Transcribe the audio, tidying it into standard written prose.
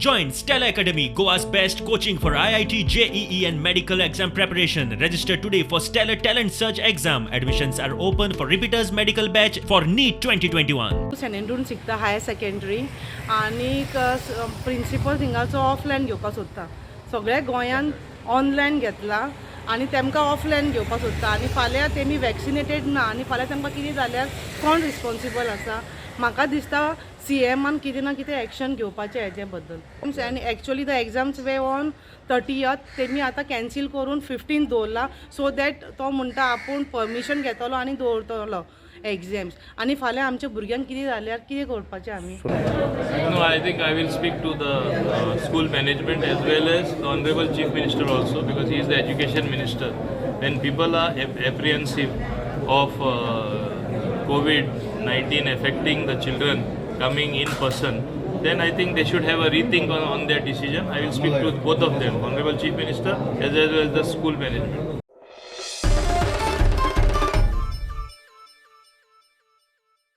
Join Stellar Academy, Goa's best coaching for IIT, JEE, and medical exam preparation. Register today for Stellar Talent Search exam. Admissions are open for repeaters medical batch for NEET 2021. Saint एंड्रून शिकता higher secondary आनीक principal थिंगाचो offline घेवपाक सोदता. सगळ्या गोंयान online घेतला आनी तेमकां offline घेवपाक सोदता आनी फाल्यां तेमी वॅक्सिनेटेड ना आनी फाल्यां तेमकां कितें जाल्यार कोण रिस्पोन्सिबल आसा? म्हाका दिसता सीएमान कितें ना कितें एक्शन घेवपाचें हेजे बद्दल. आनी actually the exams were on 30th, तेमी आतां कॅन्सील करून 15 दवरला, सो that तो म्हणटा आपूण परमिशन घेतलो आनी दवरतलो एग्जाम्स. आनी फाल्यां आमच्या भुरग्यांक कितें जाल्यार कितें करपाचें आमी? No, I think I will speak to the school management as well as the Honorable Chief Minister also, because he is the Education Minister. When people are apprehensive of COVID-19 affecting the children coming in person, then I think they should have a rethink on their decision. I will speak to both of them, Honorable Chief Minister as well as the school management.